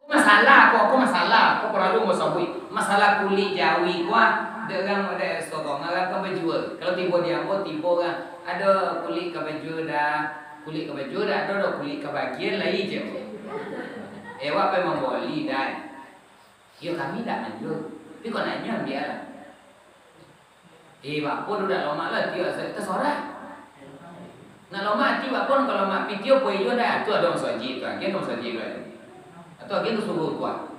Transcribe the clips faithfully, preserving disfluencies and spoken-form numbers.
Masalah ko, ko masalah, ko paralu ambo sabuik. Masalah kulik jawi ko, ah, dek urang, dek sotong, urang ka bajua. Kalau tibo di ambo, tibo urang, ado kulik ka bajua dah, kulik ka bajua dah, ado doh kulik ka bagian lai je. Eh, awak pai mamboli dah. Iyo, kami indak manjua. Tapi kok nak nyo, ambiaklah. Eh, bapo tu dak lomak lah, tiok asa tasorah. Nak lomak ati bapo, kalau lomak pitih, po iyo dah, tu ado masajik tu, agiah ka masajik tu ado. Atau agiah ka surau tu ah.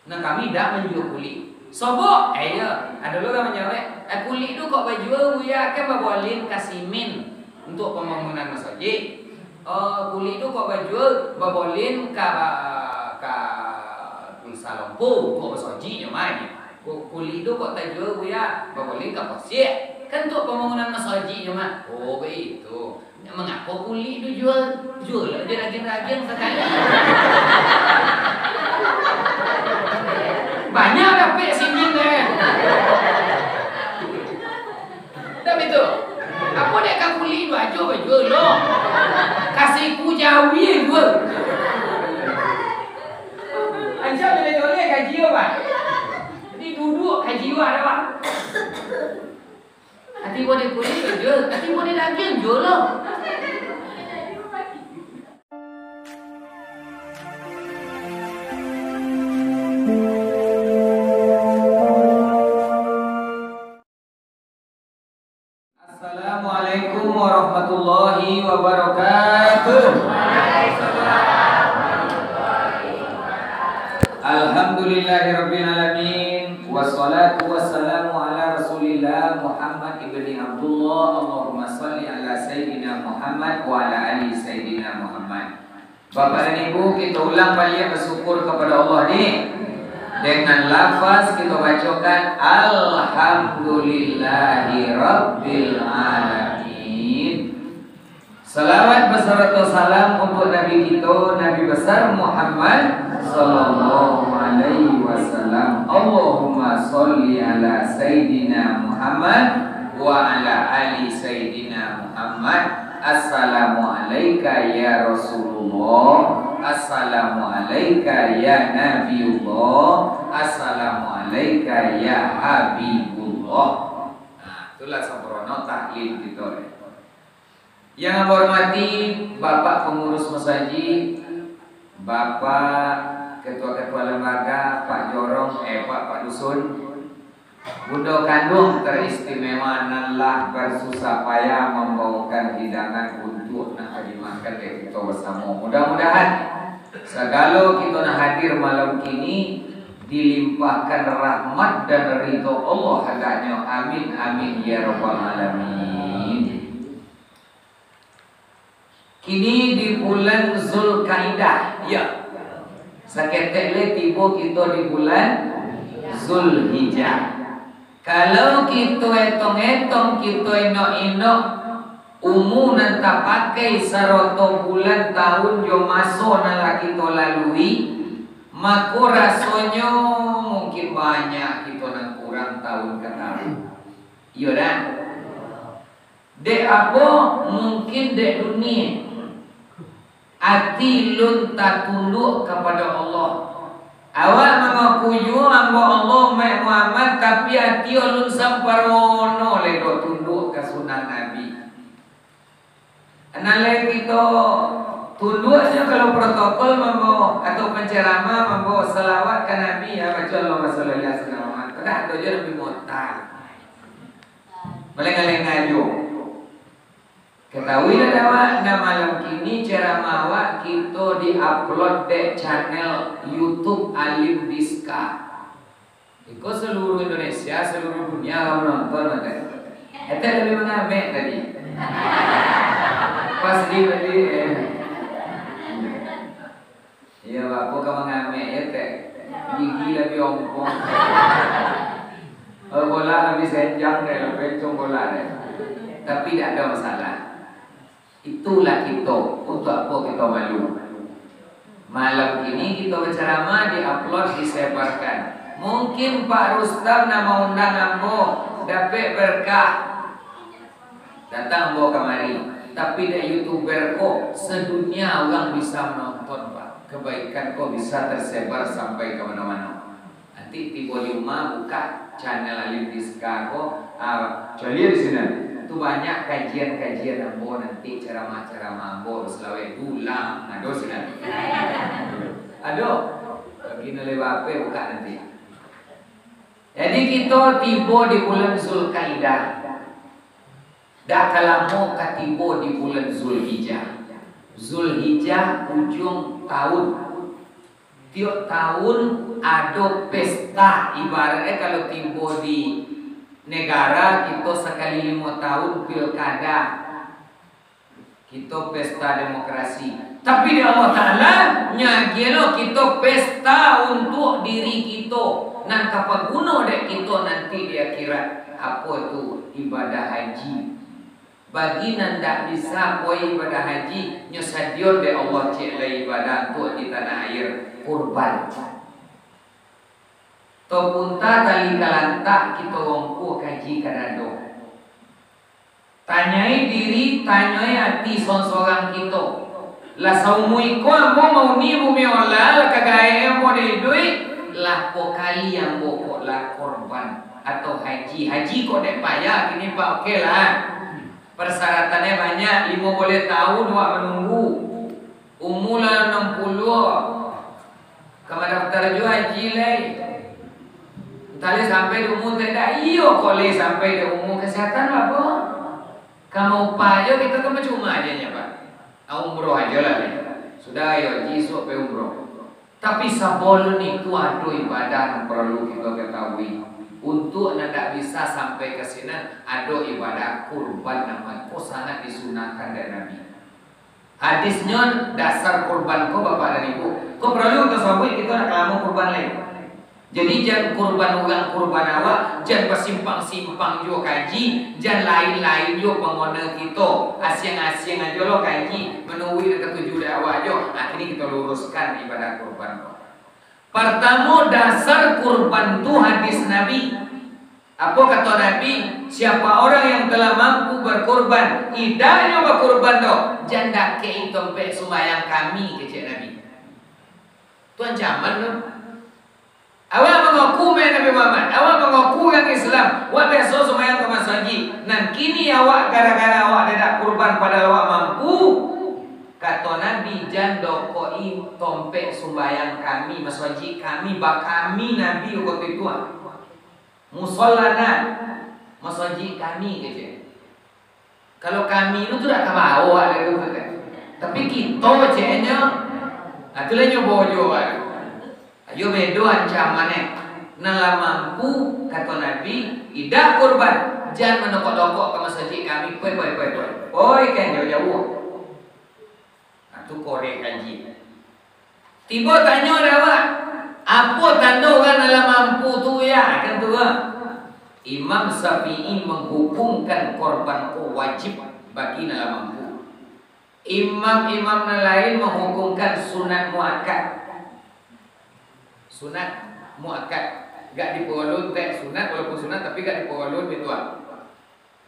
Nah, kami dak manjua kulik. Sobok, eh, iyo. Ado lo urang manjawek, "Eh, kulik tu kok bajua, Buya, kan babolin ka simin untuk pambangunan masajik." Oh, kulik tu kok bajua, babolin ka, ka pulsa lompo, untuak masajik nyo mah. Ku-, kulik tu kok tajua, Buya, babolin ka pasiak. Kan untuak pambangunan masajik nyo mah. Oh, baitu. Mangapo kulik tu jua? Jua lah je dagiang-dagiang sakali. Banyak dapek simin deh. Dak bitu? Apo dek ka kulik baju, baju lo? Ka siku jawi jua. Ancak joleh-joleh kaji awak. Jadi duduak kaji awak dah, Pak. Ati buah dek kulik baju, ati buah dek dagiang jua lo. Assalamualaikum warahmatullahi wabarakatuh. Alhamdulillahirabbil alamin. Wassalatu wassalamu ala Rasulillah Muhammad ibni Abdullah. Allahumma shalli ala Sayyidina Muhammad wa ala ali Sayyidina Muhammad. Bapak dan Ibu, kita ulang baliak bersyukur kepada Allah ni. Dengan lafaz kita bacakan, "Alhamdulillahirabbil alamin." Salawat basarato salam untuk Nabi kita, Nabi besar Muhammad sallallahu alaihi wasallam. Allahumma shalli ala Sayyidina Muhammad wa ala ali Sayyidina Muhammad. Assalamualaika ya Rasulullah. Assalamualaika ya Nabiullah. Assalamualaika ya Habibullah. Nah, itulah sempurna tahlil kita. Yang ambo hormati Bapak Pengurus Masajik, Bapak Ketua-ketua Lembaga, Pak Jorong, eh, Pak, Pak Dusun, Bundo kanduang teristimewa nan lah bersusah payah mambawakan hidangan untuak nan ka dimakan dek kito basamo. Mudah-mudahan sagalo kito nan hadir malam kini dilimpahkan rahmat dan ridho Allah hadaknyo. Amin, amin, ya rabbal alamin. Kini di bulan Zulkaidah, ya. Saketek lai tibo kito di bulan Zulhijjah. Kalau kito etong-etong, kito inok-inok umua nan tapakai, saroto bulan, tahun, jo maso nan lah kito lalui, mako rasonyo mungkin banyak kito nan kurang tahun ka tahun. Iyo dak? Dek apo? Mungkin dek dunia. Ati lun tatunduak kapado Allah. Awak mangaku juo hamba Allah, umaik Muhammad, tapi ati alun samparono lai doh tunduak ka sunnah Nabi. Nan lai kito tunduaknyo, kalau protokol mambo atau penceramah mambo salawat ka Nabi, ya, baco Allahumma shalli ala sayyidina Muhammad. Padahal tu je Nabi Muhammad. Malengah-lengah juo. Katahuilah dek awak, nah, malam kini ceramah awak kito di-upload dek channel YouTube Alim Diska. Iko seluruh Indonesia, seluruh dunia lah manonton, mako. Etek labiah mangamek tadi. Pas di, di, eh. Iyo, apo ka mangamek, yo, Tek? Gigi labiah ompong. Kalau bola labiah senjang deh, labiah kencang bola deh. Tapi dak ado masalah. Itulah kito, untuak apo kito malu? Malam kini kito bacaramah, di-upload, disebarkan. Mungkin Pak Rustam nan maundang ambo dapek berkah. Datang ambo kamari, tapi dek youtuber ko, sedunia urang bisa manonton, Pak. Kebaikan ko bisa tersebar sampai ka mano-mano. Nanti tibo di rumah, buka channel Alif Diska ko, ah, caliak di sinan. Tu banyak kajian-kajian ambo nanti, ceramah-ceramah ambo, selawek dulang, ado sinan. Ado. Bagi nan lai ba-, buka nanti. Jadi, kito tibo di bulan Zulkaidah. Dak ka lamo ka tibo di bulan Zulhijjah. Zulhijjah ujung tahun. Tiok tahun ado pesta, ibaratnyo kalau tibo di negara, kito sakali limo tahun pilkada. Kito pesta demokrasi. Tapi di Allah Ta'ala, nyo agiah lo kito pesta untuak diri kito, nan ka paguno dek kito nanti di akhirat. Apo tu? Ibadah haji. Bagi nan dak bisa pai ibadah haji, nyo sadion dek Allah ciek lai ibadah untuak di tanah aia, kurban. Topun ta tali ka lantak, kito rongko kaji ka dado. Tanyoi diri, tanyoi ati sorang-sorang kito. Lah saumua iko ambo mauni bumi Allah, lah ka gaek ambo di iduik, lah po kali ambo kok lah korban atau haji. Haji kok dek payah kini, Pak, oke lah. Persyaratannya banyak, limo boleh tahun awak menunggu. Umur lah enam puluh, ka madaftar jo haji lai. Entah lai sampai di umur tu indak, iyo kok lai sampai di umur, kesehatan apo? Ka maupah jo kito kan, percuma aja nyo, Pak. Ah, umroh aja lah lai. Sudah, ayo haji, isuak pai umroh. Tapi sabalun itu ado ibadah nan paralu kito katahui. Untuak nan dak bisa sampai ka sinan, ado ibadah kurban, nan ko sangat disunahkan dek Nabi. Hadisnyo, dasar kurban ko, Bapak dan Ibu, ko paralu kito sabuik, kito nak lamo kurban lai. Jadi, jan kurban urang, kurban awak, jan basimpang-simpang juo kaji, jan lain-lain juo pangona kito, asiang-asiang ajo lo kaji, manuruik nan katuju dek awak ajo. Ah, kini kito luruskan ibadah kurban ko. Partamo, dasar kurban tu hadis Nabi. Apo kato Nabi? "Siapa orang yang telah mampu berkurban, idaknyo bakurban doh, jan dakek-i tompek sumbayang kami," kecek Nabi. Tu ancaman tu. Awak mangaku mah Nabi Muhammad, awak mangaku urang Islam, awak biaso sumbayang ka masajik. Nan kini awak, gara-gara awak dak kurban, padahal awak mampu, kato Nabi, "Jan dokok-i tompek sumbayang kami, masajik kami, bakami Nabi wakatu itu ah. Musolana, masajik kami," kecek. Kalau kami tu, tu dak tabaok ado tu kan. Tapi kito, ceknyo, ah, tu lah nyo bojo ado. Ayo bedo ancaman eh. Nan lah mampu, kato Nabi, idak kurban, jan mandokok-dokok ka masajik kami, poi, poi, poi, poi. Poi kan jauah-jauah. Nah, tu korek kaji. Tibo tanyo dek awak, apo tando urang nan lah mampu tu, ya? Kan tu, ah. Imam Syafi'i manghukumkan korban ko wajib bagi nan lah mampu. Imam-imam nan lain manghukumkan sunat muakkad. Sunat muakkad. Gak diparolun teh sunat, walaupun sunat, tapi gak diparolun itu, ah.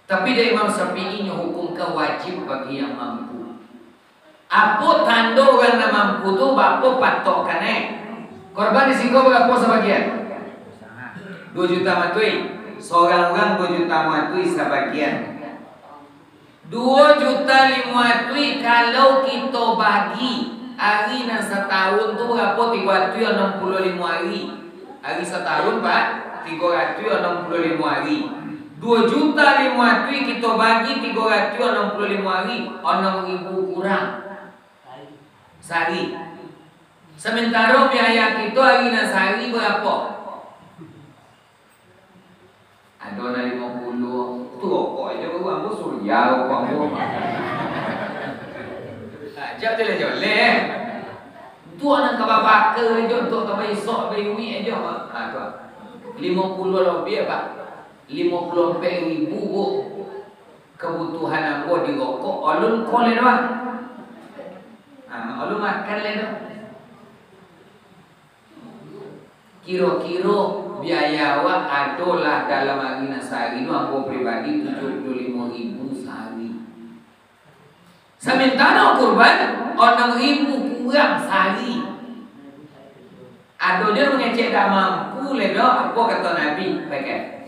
Tapi dek Imam Syafi'i, nyo hukumkan wajib bagi yang mampu. Apo tando urang nan mampu tu, baapo patokan eh? Korban di siko barapo sabagian? Duo juta matuih. Sorang urang duo juta matuih sabagian. Duo juta limo atuih, kalau kito bagi, ari nan satahun tu barapo? Tigo ratuih anam puluah limo ari. Ari satahun, Pak, tigo ratuih anam puluah limo ari. Duo juta limo atuih kito bagi tigo ratuih anam puluah limo ari, anam ribu kurang sahari. Samantaro biaya kito ari nan sahari barapo? Ado nan limo puluah, tu rokok ajo baru ambo surya rokok ambo. Ha, jak joleh-joleh. Untuak nan ka babaka ajo, untuak ka baisok, bairuik ajo. Ha, tu. Limo puluah lobiah, Pak. Limo puluah ampek ribu, Bu. Kabutuhan ambo di rokok, alun ko lai doh. Ha, alun makan lai doh. Kiro-kiro biaya awak adolah dalam ari nan sahari tu, ambo pribadi tujuah puluah limo ribu sahari. Samantaro kurban, anam ribu kurang sahari. Ado juo mangecek dak mampu lai doh, apo kato Nabi? Pakai.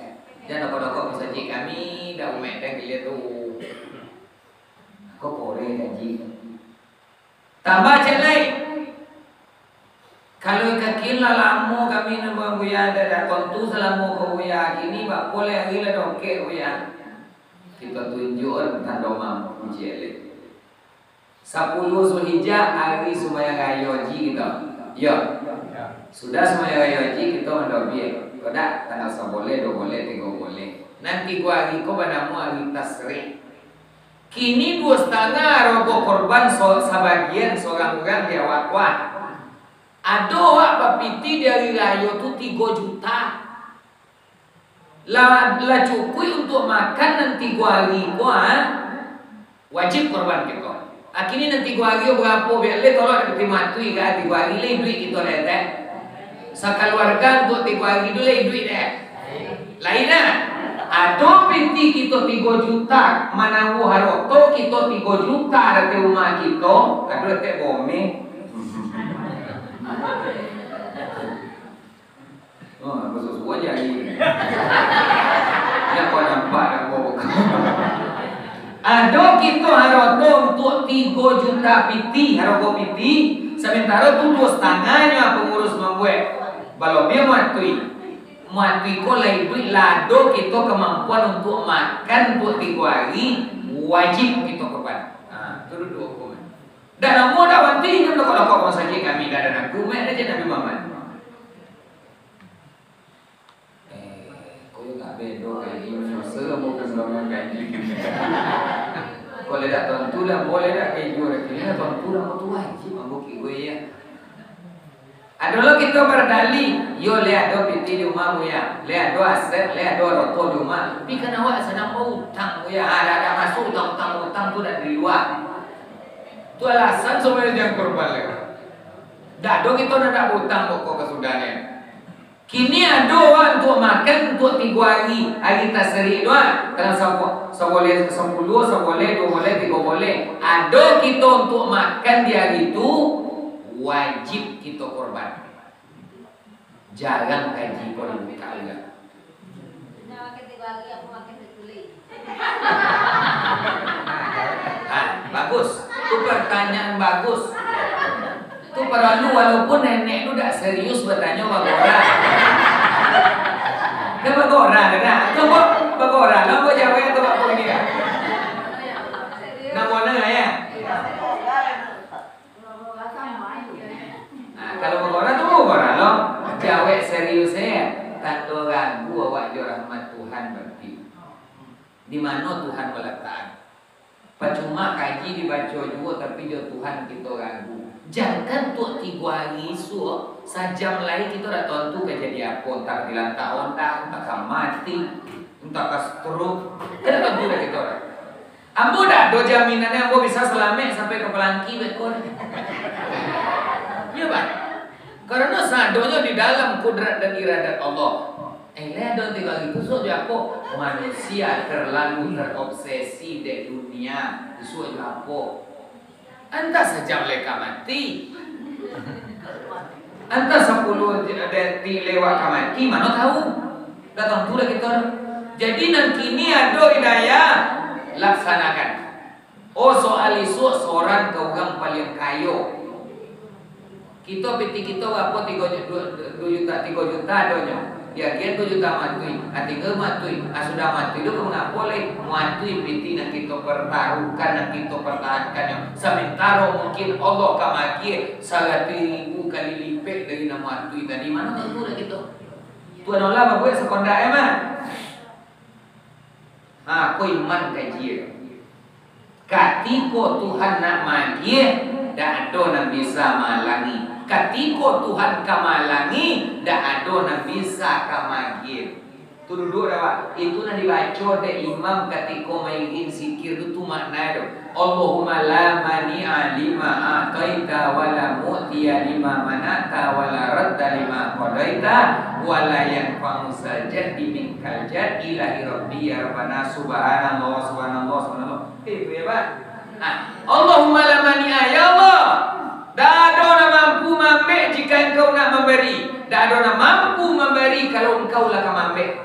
Jan dokok-dokok masajik kami, dak umek dah giliak tu. Ko koreh gaji. Tambah cek lai. Kalau kaki lah lamo kami nunggu Buya, dak, dak tontu salamo ko Buya, kini bapulai hari lah dokek Buya. Kito tunjuakan tando mampu cek lai. Sapuluah Zulhijjah, ari sumbayang rayo haji kito. Yo. Sudah sumbayang rayo haji, kito mandobiah. Kok dak, tanggal saboleh, duo boleh, tigo boleh. Nan tigo ari ko banamo ari tasyrik. Kini duo satangah arogo korban so-, sabagian surang urang di awak ko. Ado awak bapiti di ari rayo tu tigo juta. Lah, lah cukuik untuak makan nan tigo ari ko, ha? Wajib korban kito. Kini nan tigo ari ko barapo, biak lai tolong dak piti matui ka, tigo ari lai iduik kito dak, dak? Sakaluarga untuak tigo ari tu lai iduik dak? Lai dak? Ado piti kito tigo juta, manangguah haroto kito tigo juta dari umah kito, ado dak bomeh? Oh, basuo-suo aja ni. Ndak kau nampak dak kau buka. Ado kito haroto untuak tigo juta piti, harogo piti, samantaro tu duo satangahnyo pangurus mambuek. Balobiah matui. Matui ko lai iduik, lah ado kito kamampuan untuak makan untuak tigo ari, wajib kito korban. Ha, tu duduak hukum. Dak namuah dak banti, inyo lokok-lokok rumah sakik kami, dak ado naku, mek aja Nabi Muhammad. Eh, kau yo ndak bedo kaji, puasa ambo pun bangun kaji. Kau lai dak tontu dah, ambo lai dak kaji, dak kini dah tontu dah, ambo tu wajib ambo kiro ya. Ado lo kito bardalih, yo lai ado piti di umah, Buya, lai ado aset, lai ado aroto di umah, tapi kan awak sadang bautang, Buya, ada, ada masuk utang-utang, utang tu dak di lua. Tu alasan sabananyo jan korban lai. Dak ado kito nan dak bautang pokok kasudahnyo. Kini ado wa untuak makan untuak tigo ari, ari tasyrik tu, ah. Tanggal sapo-, saboleh sapuluah, saboleh duo boleh, tigo boleh. Ado kito untuak makan di ari tu, wajib kito korban. Jarang kaji ko dibuka urang. Ah, bagus. Tu pertanyaan bagus. Tu paralu, walaupun nenek tu dak serius batanyo, bagora. Kan bagora, kan? Cubo bagora, lo, buat jawab tu, Pak Pung, ini, kan? Nak mana, ya? Nah, kalau bagora tu bagora lo, jawek serius e, tando ragu awak jo rahmat Tuhan barati. Di mano Tuhan malatakan? Pacuma kaji dibaco juo, tapi jo Tuhan kito ragu. Jankan tuak tigo ari isuak, sajam lai kito dak tontu ka jadi apo, entah ka dilantak ondak, entah ka mati, entah ka stroke. Kan dak tontu dak kito dak. Ambo dak ado jaminan ambo bisa salamaik sampai ka palangki beko. Iyo, Bang. Karano sadonyo di dalam kudrat dan iradat Allah. Eh, lai ado tigo ari tu, isuak jo apo? Manusia terlalu terobsesi dek dunia, isuak jo apo? Antah sajam lai ka mati. Antah sapuluah detik lewat ka mati, mano tahu? Dak tantu dak kito. Jadi nan kini ado hidayah, laksanakan. Oh, soal isuak sorang ka urang paliang kayo. Kito piti kito barapo? Tigo ju-, du-, du-, duo juta, tigo juta adonyo. Diagiahan duo juta matui, ah, tingga matui, ah, sudah matui tu ka mangapo lai? Matui piti nan kito partaruhkan, nan kito partahannyo. Samantaro mungkin Allah ka maagiah saratuih ribu kali lipek dari nan matui tadi. Mano tantu dak kito? Tuhan Allah babuek sakondak e mah. Ha, ko iman kaji e. Katiko Tuhan nak maagiah, dak ado nan bisa maalangi. Katiko Tuhan ka maalangi, dak ado nan bisa ka maagiah. Tu duduak dah, Pak. Itu nan dibaco dek imam katiko mairing zikir tu, tu makna tu. Allahumma la mani'a lima a'taita wa la mu'tiya lima mana'ta wa la radda lima qadaita wa la yanfa'u zal jaddi minkal jadd, ilahi rabbi ya rabbana, subhanallah, subhanallah, subhanallah. Eh, itu ya, Pak. Nah, Allahumma la mani'a, ya Allah, dak ado nan mampu maambek jika Engkau nak mambari. Indak ado nan mampu mambari, kalau engkau lah ka maambek.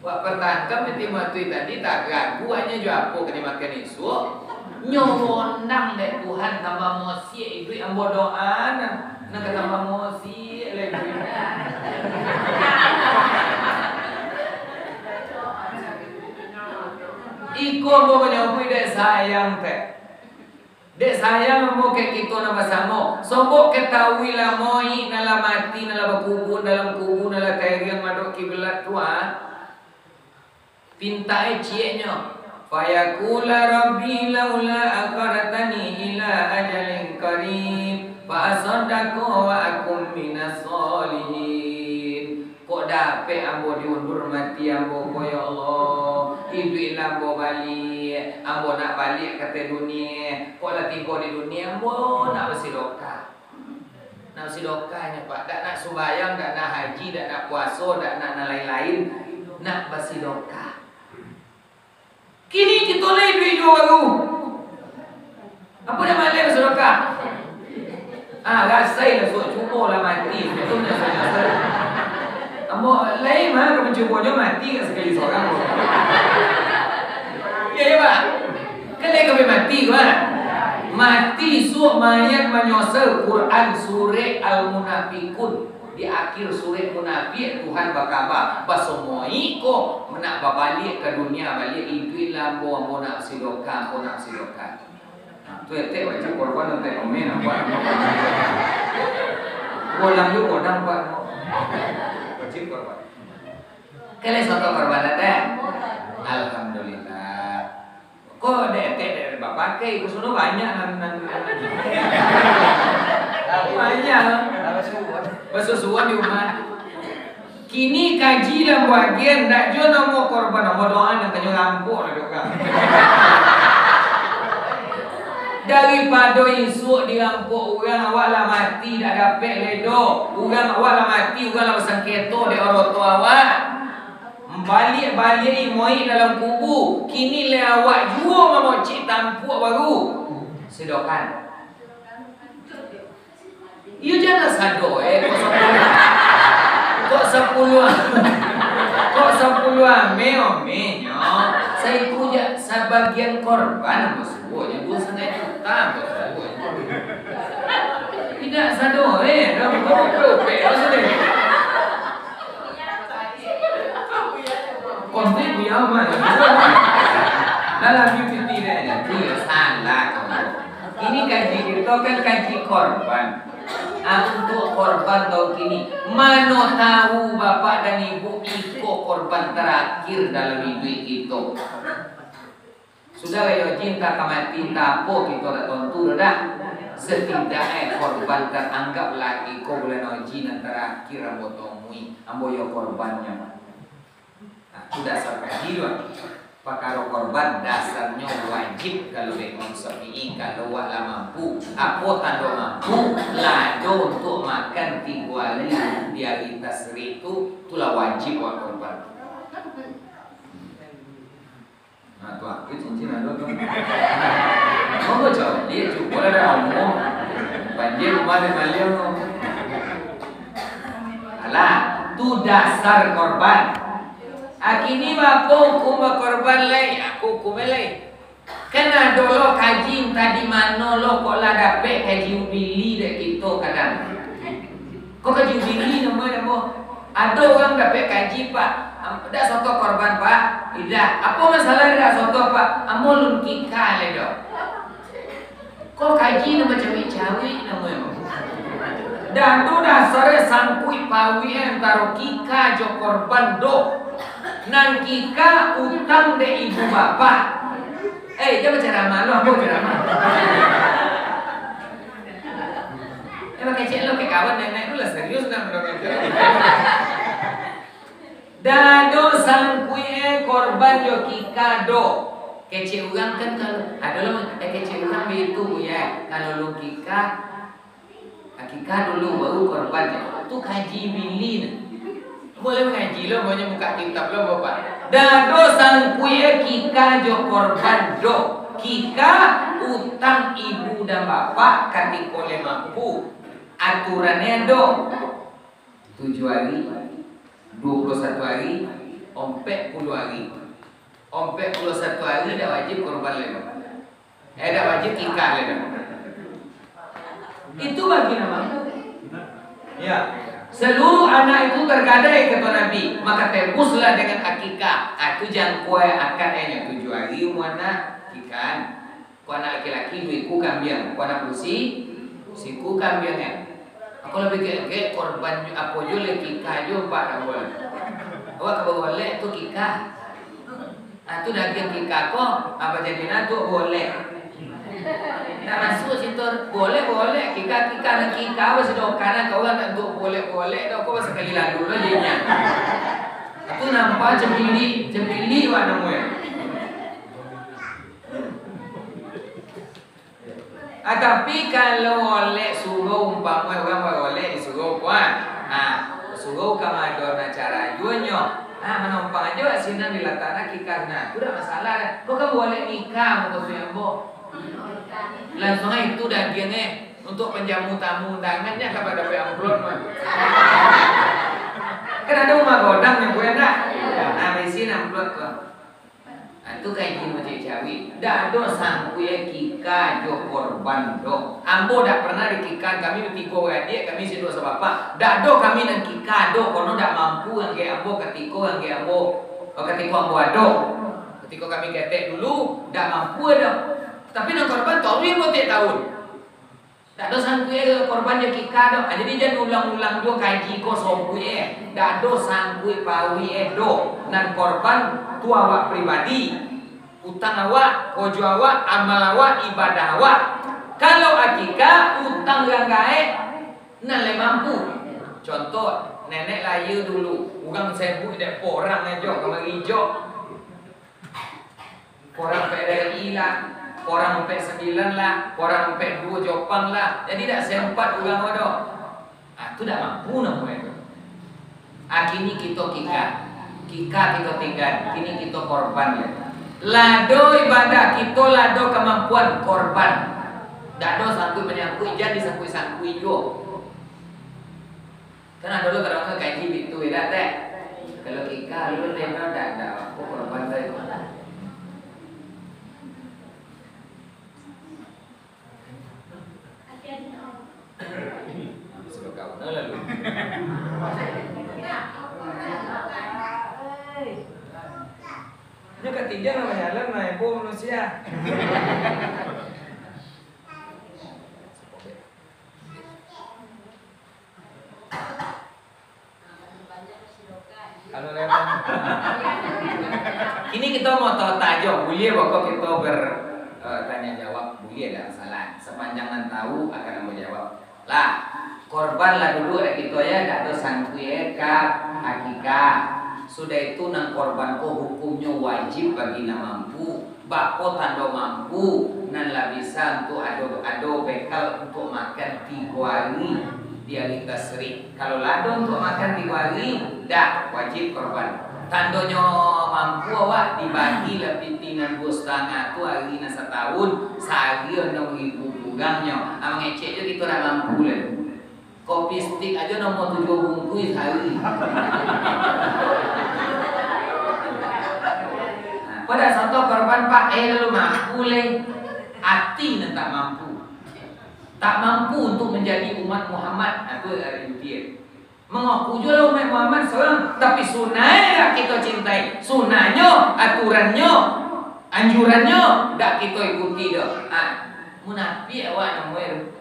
Wak patangkap mati matuih tadi, tak ragu hanya jo apo ka dimakan isuak. Nyo rondang dek Tuhan, tambah mosiak iduik ambo doa, nah, nan ka tambah mosiak lai iduik. Iko ambo manyabuik dek sayang, teh. Dek sayang ambo ka kito nan basamo. Sobok katahui lah moik nan lah mati, nan lah bakubua dalam kubua, nan lah tairiang madok kiblat tu, ah. Pintak e cieknyo. Fayaqula rabbi laula akhartani ila ajalin qarib, fa asaddaqa wa akun minas shalihin. Kok dapek ambo diundur mati ambo ko, ya Allah, iduiklah ambo baliak, ambo nak baliak ka ateh dunia. Kok lah tibo di dunia, ambo nak basidokah. Nak basidokah nyo, Pak. Dak nak sumbayang, dak nak haji, dak nak puaso, dak nak nan lain-lain. Nak basidokah. Kini kito lai duik juo baru. Apo nan maleh basadakah? Ah, rasai lah suok, cubo lah mati. Ambo lai mah ka mancubonyo mati ka sakali sorang. Iyo, iyo, Pak. Kan lai ka mati ko, ah. Mati suok mayat manyosal. Quran surek Al-Munafikun. Di akhir surek Munafiak, Tuhan bakaba, baso moik ko, nak babaliak ka dunia baliak, iduiklah ambo, ambo nak sidokah, ambo nak sidokah. Nah, tu etek wajib korban, etek komen, apa? Bolang tu kodang, Pak. Wajib korban. Kalian soto korban, etek? Alhamdulillah. Ko dek etek dek bapakai, ko sudah banyak nan, nan, nan. Banyak. Basusuan di rumah. Kini kaji lah bagian, ndak jo namo korban, namo doa nan kanyo rampok lah doa. Daripado isuak dirampok urang, awak lah mati, dak dapek lai doh. Urang awak lah mati, urang lah basangketo dek oroto awak. Baliak-baliak imoik dalam kubu, kini lai awak juo mamocik tampuak baru. Sidokan. Iyo, janlah sado, eh, kok sapuluah, kok sapuluah, kok sapuluah ame-amenyo, saiku ja sabagian korban, bos, buahnyo duo satangah juta, bos, buahnyo. Indak sado, eh, dah, kok dopek, maksudnyo. Konten Buya Umar. Dalam U P T deh, itu ya salah kamu. Ini kaji kito kan kaji korban. Ah, untuk korban tahun kini, mano tahu bapak dan ibu iko korban terakhir dalam iduik kito. Sudah rayo haji, entah ka mati, entah apo, kito dak tontu doh dah. Setidaknyo korban taranggap lah iko bulan haji nan tarakhir ambo tomui, ambo yo korbannyo. Nah, tu dasar kaji tu, ah. Pakaro korban dasarnyo wajib kalau dek Imam Syafi'i, kalau awak lah mampu. Apo tando mampu? Lah ado untuak makan tigo ari di ari tasyrik tu, tu lah wajib awak korban. Nah, tu aku cincin ado tu. Monggo cok, dia cubo lah dah umur. Banjir rumah dia malam tu. Alah, tu dasar korban. Akini bapo hukum bakorban lai? Aku hukum lai. Kan ado lo kaji, entah di mano lo, kok lah dapek kaji ubili dek kito kadang. Kok kaji ubili namo, namo? Ado urang dapek kaji, Pak. Am-, dak soto korban, Pak. Idak. Apo masalah dak soto, Pak? Ambo lun kika lai doh. Kok kaji nan bacawik-cawik namo emang? Dak ado dasarnyo sangkuik pauik antaro kika jo korban doh. Nan kika utang dek ibu bapak. Eh, jan bacaramah lo, ambo caramah. Emang kecek lo, kek kawan nenek tu lah serius nak mendengar. Dak ado sangkuik e korban jo kika doh. Kecek urang kan kalau, ado lo, eh, kecek urang baitu, Buya. Kalau lun kika, kika dulu, baru korban. Tu kaji bini tu. Buliah mangaji lo, maulah buka kitab lo, Bapak. Dak ado sangkuik e kika jo korban doh. Kika utang ibu dan bapak katiko lai mampu. Aturannyo ado tujuah ari, duo puluah satu ari, ompek puluah ari. Ompek puluah satu ari dak wajib korban lai. Eh, dak wajib kikah lai. Itu bagi namo. Ya. Seluruh anak itu tergadai, kata Nabi, maka tebuslah dengan akikah. Ah, tu jangkuai akad, eh, nyo tujuah ari umua anak, kikah. Kok anak laki-laki duo iku kambiang, kok anak padusi siku kambiang, eh. Aku labiah gek-gek korban ju-, apo juo lai kikah juo ampek rambuan. Awak ka bagolek tu kikah. Ah, tu dagiang kikah ko, apa jadi nantuk golek. Ndak masuak situ, golek-golek, kikah-kikah, nan kikah, apa sudah kanan ka urang nak untuk golek-golek, dah ko sakali lalu lo jadinya. Itu nampak cemili, cemili wak namonyo. Ah, tapi kalau oleh surau, umpamo urang baolek di surau ko, ah. Nah, surau ka mado nan carajonyo. Nah, manompang ajo sinan dilatakkan kikah, nah, tu dak masalah dah. Kok ka baolek nikah, muko suyan bo. Langsung ai itu dagiang, eh, untuk panjamu tamu undangan, nyo ka dapek amplop mah. Kan ado rumah godang nyo, bukan dak? Nah, baisi amplop tu. Nah, tu kaji mah cewek-cewek. Dak ado sangkuik kikah jo korban doh. Ambo dak pernah dikikah, kami batigo baradiak, kami saduo sabapak. Dak ado kami nan kikah doh, kono dak mampu angkek ambo katiko angkek ambo, katiko ambo ado. Katiko kami ketek dulu, dak mampu doh. Tapi nan korban taruih ambo tiap tahun. Dak ado sangkuik e korban jo kikah doh. Ah, jadi jan ulang-ulang juo kaji ko sobuik e. Dak ado sangkuik pauik e doh. Nan korban tu awak pribadi. Utang awak, kojo awak, amal awak, ibadah awak. Kalau akikah, utang urang gaek, nan lai mampu. Contoh, nenek lahia dulu, urang sabuik dek porang ajo, kamari jo. Korang ampek R R I lah, korang ampek sambilan lah, korang ampek duo Jopang lah. Jadi dak sempat urang ko doh. Ah, tu dak mampu namonyo tu. Ah, kini kito kikah. Kikah kito tingga, kini kito korban yo. Lado ibadah kito, lado kamampuan, korban. Dak ado sangkuik manyangkuik, jan disangkuik-sangkuik juo. Kan ado lo kadang kaji bitu, idak, Teh? Kalau kikah, lu deh, no, dak, dak, aku korban, Teh. Sudah kau, no, lalu. Nyo katiga lah, majalan lah, ibu manusia. Kini kito mau tahu tajo, buliah beko kito ber, eh, tanya jawab, buliah, dak masalah. Sapanjang nan tahu akan ambo jawab. Lah, korban lah duduak dek kito yo, dak ado sangkuik e ka akikah. Sudah itu nan korban ko hukumnyo wajib bagi nan mampu. Bako tando mampu, nan lah bisa untuak ado, ado bekal untuak makan tigo ari di ari tasyrik. Kalau lah ado untuak makan tigo ari, dak, wajib korban. Tandonyo mampu awak, dibagi lah pitih nan duo satangah tu ari nan satahun, sahari anam ribu kurangnyo. Ah, mangecek jo kito dak mampu lai. Kopi stik ajo nomor tujuah bungkuih sahari. Nah, pado contoh korban, Pak, eh, lalu mampu leh. Ati nan tak mampu. Tak mampu untuk menjadi umat Muhammad. Nah, tu ari Yudie. Mengaku juo lah umat Muhammad seorang, tapi sunnah dak kito cintai. Sunnahnyo, aturannyo, anjurannyo dak kito ikuti doh. Ah, munafik awak namonyo tu.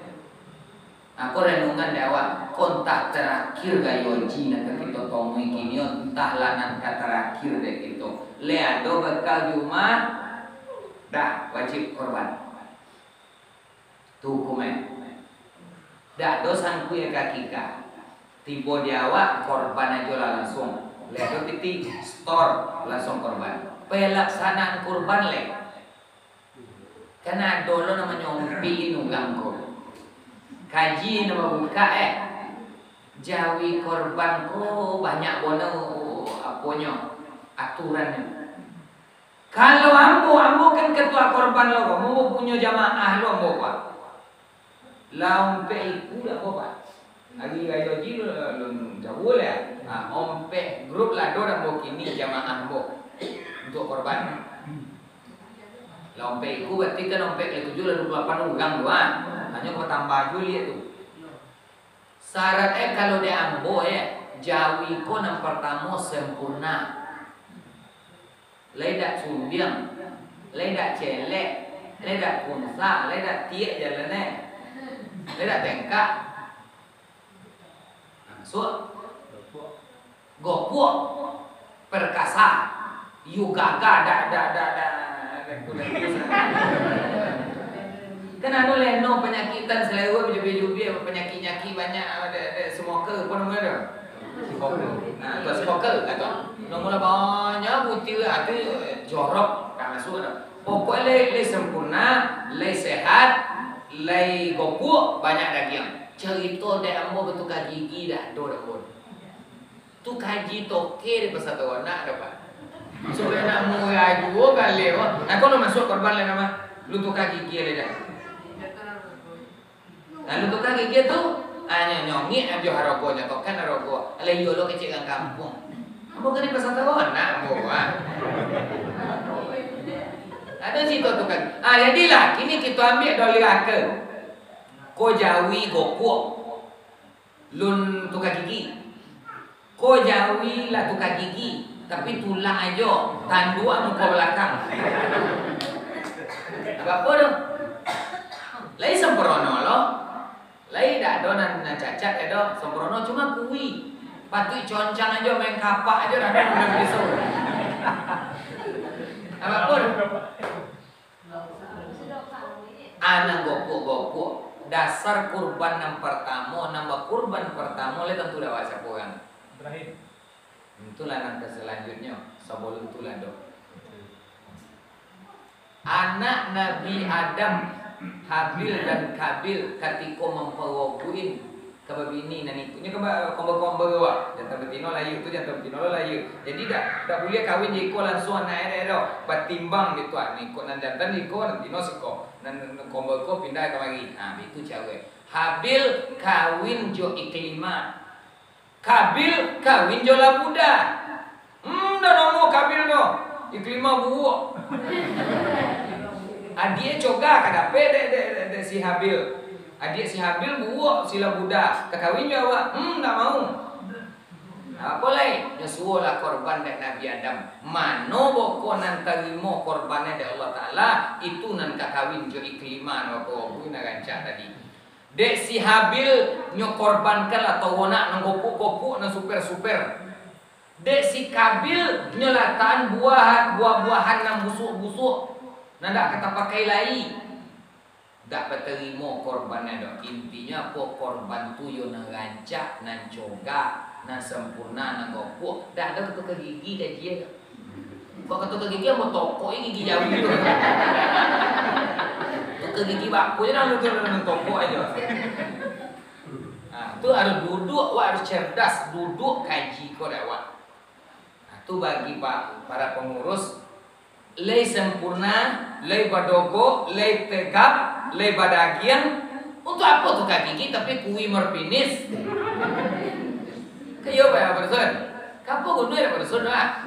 Nah, ko renungan dek awak, ko antah terakhir gayo haji nan ka kito tomui kini, antah lah nan ka terakhir dek kito. Lai ado bekal di umah, dah, wajib korban. Tu hukum e. Dak ado sangkuik ka akikah. Tibo di awak, korban ajo lah langsung. Lai ado pitih, setor, langsung korban. Pelaksanaan korban lai. Kan ado lo namonyo ompiin urang ko. Kaji nan babukak, eh. Jawi korban ko banyak bana aponyo, aturannyo. Kalau ambo, ambo kan ketua korban lo ko, ambo punyo jamaah lo ambo ko. Lah ompek iku dak ambo, Pak. Ari rayo haji lun, lun jauah lah. Ha, ompek grup lah ado dak ambo kini jamaah ambo untuak korban. Lah ompek iku berarti kan ompek lai tujuah lah duo puluah lapan urang tu, ha. Hanyo batambah juo liak tu. Syarat e kalau dek ambo e, jawi ko nan partamo sempurna. Lai dak cundiang, lai dak celek, lai dak kunsa, lai dak tiek jalan e, lai dak tengkak. Nah, masuak. Gopuak, perkasa, yo gagah, dak, dak, dak, dak, dak, kulit biasa. Kan anu leno panyakik tan selero, jubia-jubia, panyakik-nyakik banyak, ada, ada smoker, apa namanya tu? Smoker. Nah, tu smoker, kata. Nomor banyak butir, ah, tu jorok, tak masuk dah. Pokoknya lai, lai sempurna, lai sehat, lai gopuak, banyak dagiang. Cerito dek ambo batukar gigi dak ado dek ambo. Tu kaji toke di Pasar Taruak nak dapat. Sudah nak murah juo galeh ko. Nah, ko nak masuak korban lai nama. Lu tukar gigi lai dah. Lalu tukar gigi tu, ah, nyo nyongik ajo harago, nyo tokan harago. Alah iyo lo kecek urang kampuang. Ambo kan di Pasar Taruak nak ambo, ah. Ado situ tukar. Ah, jadilah kini kito ambiak doli raka. Ko jawi gopuak. Lun tukar gigi. Ko jawi lah tukar gigi, tapi tulang ajo, tanduak muko balakang. Apo tu? Lai sempurno lo. Lai dak ado nan, nan cacat ado, sempurno cuma kui. Patuik concang ajo, main kapak ajo, dak ado nan biso. Apo tu? Anak gopuak-gopuak, dasar kurban nan partamo, nan bakurban partamo lai tantu dak awak siapo urang. Ibrahim. Itulah nan ka salanjutnyo, sabalun tu lah doh. Anak Nabi Adam, Habil dan Kabil, katiko mamparobuin ka babini nan ikuiknyo ka ba-, kombo-kombo tu, wah. Jantan batino lahia tu, jantan batino lo lahia. Jadi, dak, dak buliah kawin jo iko langsuang anak e doh. Batimbang gitu, ah. Nan iko nan jantan iko, nan tino siko. Nan, nan kombo ko pindah kamari. Ha, itu caro e. Habil kawin jo Iklimah. Kabil kawin jo Labuda. Hmm, dah namo Kabil tu. Iklimah buruak. Adiak coga ka dapek dek, dek, dek, dek si Habil. Adiak si Habil buruak si Labuda. Ka kawin jo awak. Hmm, ndak mau. Apo lai? Nyo suruahlah korban dek Nabi Adam. Mano boko nan tarimo korban dek Allah Taala, itu nan ka kawin jo Iklimah, nan boko nan rancak tadi. Dek si Habil, nyo korbankanlah tawanak nan gopuak-gopuak, nan super-super. Dek si Kabil, nyo latakan buah, buah-buahan nan busuak-busuak, nan dak ka tapakai lai. Dak batarimo korban e doh. Intinyo apo? Korban tu yo nan rancak, nan cogak, nan sampurna, nan gopuak. Dak ado ka tukar gigi kaji e doh. Kok ka tukar gigi, ambo tokok e gigi jawi tu. Tukar gigi bako je dah, tu nan tokok ajo. Ha, tu harus duduak, wak harus cerdas, duduak kaji ko dek wak. Ha, tu bagi pa-, para pangurus, lai sampurna, lai badogok, lai tegap, lai badagiang, untuak apo tukar gigi tapi kui marpinis? Kayo, Pak, Pak Dusun. Kapo guno e, Pak Dusun, lah?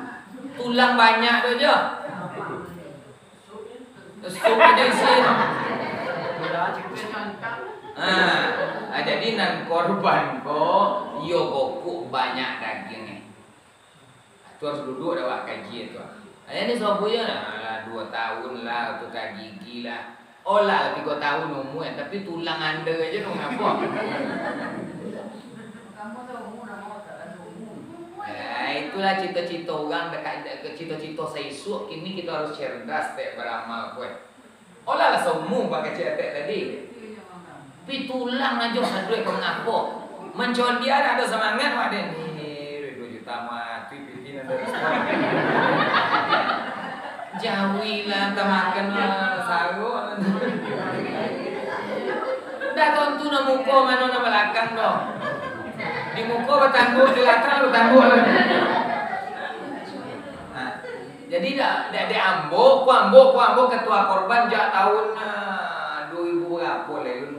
Tulang banyak tu ajo. Sup ajo isi. Ha, ha, jadi nan korban ko, iyo gopuak banyak dagiang e. Tu harus duduak dek wak kaji tu. Aja ni sabuiknyo lah, alah, duo tahun lah, tukar gigi lah. Olah lah tigo tahun umua, tapi tulang anda ajo dong apo? Eh, itulah cito-cito urang, dek, cito-cito saisuak, kini kito harus cerdas dek baramal, kueh. Olah lah saumua bakecek atek tadi. Tapi tulang ajo saduai ka mangapo. Mancondia dak ado samangat, wak, den. Ni, ni, duo juta mati, piti nan dari sekolah. Jawi lah, tamakan lah, saruk. Dak tantu nan muko mano nan balakang doh. Di muko batangguak, di balakang batangguak lah. Nah, jadi dak, dak, dak ambo, ku ambo, ku ambo ketua korban jak tahun, ah, dua ribu berapo lah, Yun.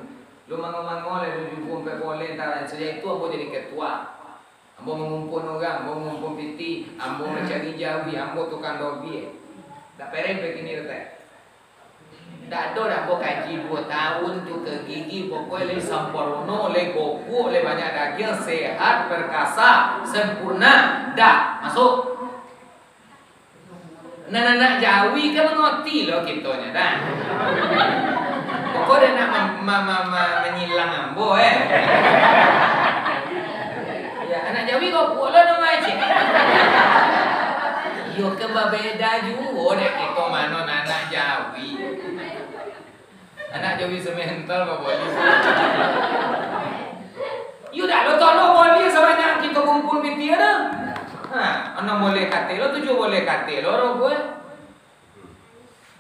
Lu mango-mango lai, lu juo ampek boleh, antaro sajo itu ambo jadi ketua. Ambo mangumpun urang, ambo mangumpun pitih, ambo mancari jawi, ambo tukang dobie. Dak perempek kini tu, teh. Dak ado dah ambo kaji duo tahun tu ka gigi, pokoknyo lai samparono, lai kokoh, lai banyak dagiang, sehat, perkasa, sempurna. Dah, masuk. Nan anak jawi kan mangarati lo kitonyo, dah. Pokok dah nak ma-, ma-, ma-, ma-, manyilang ambo, eh. Ya, anak jawi kau pulo namo cik. Yo, kan babeda juo dek kito mano nan anak jawi. Anak jawi semental baboli. Yo dak lo tolong boli sabanyak kito kumpul pitih tu. Ha, anam boleh katek lo, tujuah boleh katek lo, ro gue.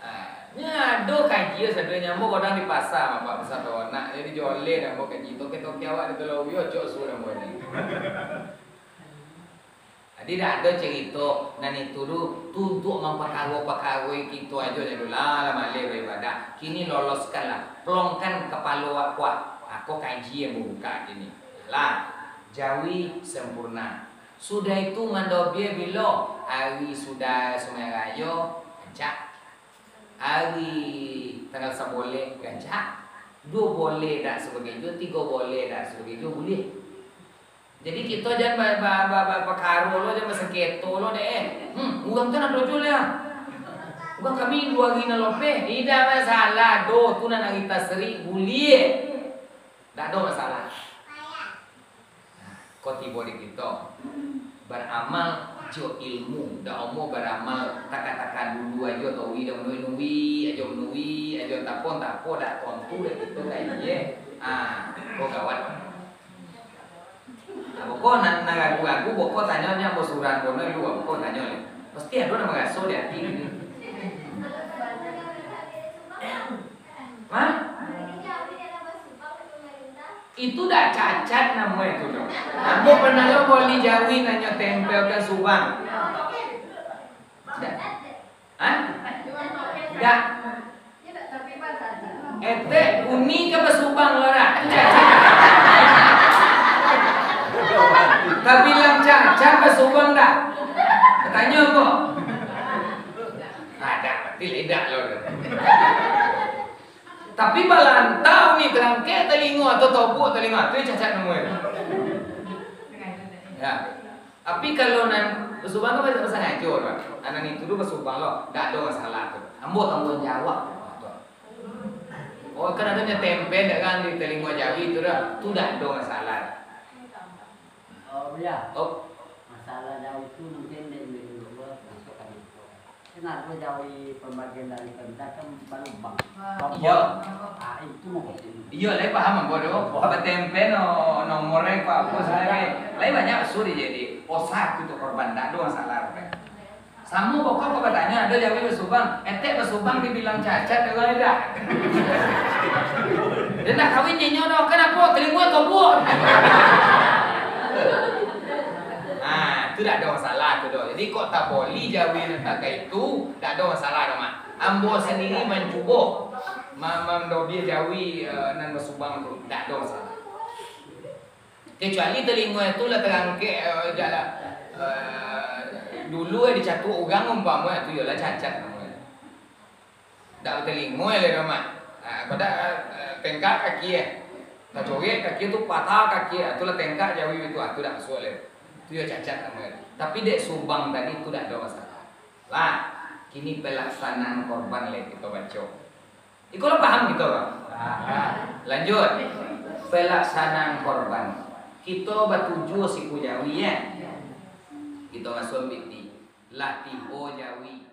Ha, nyo ado kaji sadonyo, ambo kadang di pasa, bapak besar tu anak, jadi joleh dah ambo kaji, toke-toke awak di Telawio, cok suruh ambo ni. Jadi, dak ado carito nan itu tu, tu untuak mampakaro-pakaro kito ajo nyo tu lah, lah maleh baibadah. Kini loloskanlah, plongkan kapalo awak kuah. Ako kaji yang buka kini. Lah, jawi sempurna. Sudah itu mandobie bilo? Ari sudah Sumbayang Rayo, rancak. Ari tanggal saboleh, rancak. Duo boleh dak sabagai juo, tigo boleh dak sabagai juo, buliah. Jadi, kito jan ba-, ba-, ba-, ba-, bakaro lo, jan basengketo lo dek, eh. Hmm, urang tu nan dojo lah. Urang kami duo ari nan lopeh. Indak masalah doh, tu nan ari tasrik buliah. Dak ado masalah. Ko tibo di kito. Baramal jo ilmu. Dak omo baramal taka-taka dulu ajo, tau wi dak manuwi-nuwi ajo, manuwi ajo, tapo-tapo dak tontu dek kito ka iye. Ah, ko gawat. Nah, boko nan, nan ragu-ragu, boko tanyo nyo ambo surang kono lu, boko tanyo le. Pasti ado nan maraso di ati kini. Hah? Itu dak cacat namo itu doh. Ambo pernah lo boli jawi nan nyo tempelkan subang. Dak. Hah? Dak. Etek, uni ka basubang lo dak? Cacat. Tabilang cacat basubang dak? Tanyo ko. Ah, dak, berarti lai dak lo. Tapi balantau ni tarangkek talingo atau tobuak talingo, tu cacat namo itu. Ya. Tapi kalau nan basubang tu basa-, basangajo tu. Anak itu tu basubang lo, dak ado masalah tu. Ambo tangguang jawab tu. Oh, kan ado nyo tempe dak kan di talingo jawi tu dah. Tu dak ado masalah. Oh, ya. Oh. Masalah jawi tu mungkin dek dulu masuk kan itu. Kenapa jawi pembagian dari pemerintah kan balubang? Iyo. Ah, itu mungkin. Iyo, lai paham ambo tu. Batempe no, nomor e ko apo sabananyo. Lai banyak su dijadi. Osa tu korban, dak ado masalah. Samo pokok ko batanyo, ado jawi basubang, etek basubang dibilang cacat, ado lai dak? Den nak kawin nyo doh, kanapo? Talingo tobuak. Ah, tu dak ado masalah tu doh. Jadi kok taboli jawi nan takah itu, dak ado masalah doh, Mak. Ambo sandiri mancubo ma-, mandobiah jawi, eh, nan basubang tu, dak ado masalah. Kecuali talingo itu lah tarangkek, eh, jak lah, eh, dulu, eh, dicatuak urang umpamo, eh, tu iyolah cacat namo e. Dak batalingo lai doh, Mak. Ah, kok dak, eh, tengkak kaki, eh. Tacorek kaki tu, patah kaki, ah, tu lah tengkak jawi tu, ah, tu dak masuak lai. Tu yo cacat namo e. Tapi dek subang tadi tu dak ado masalah. Lah, kini pelaksanaan korban lai kito baco. Iko lah paham kito, Bang? Lanjut. Pelaksanaan korban. Kito batujuah siku jawi, ya. Kito masuak pitih. Lah tibo jawi.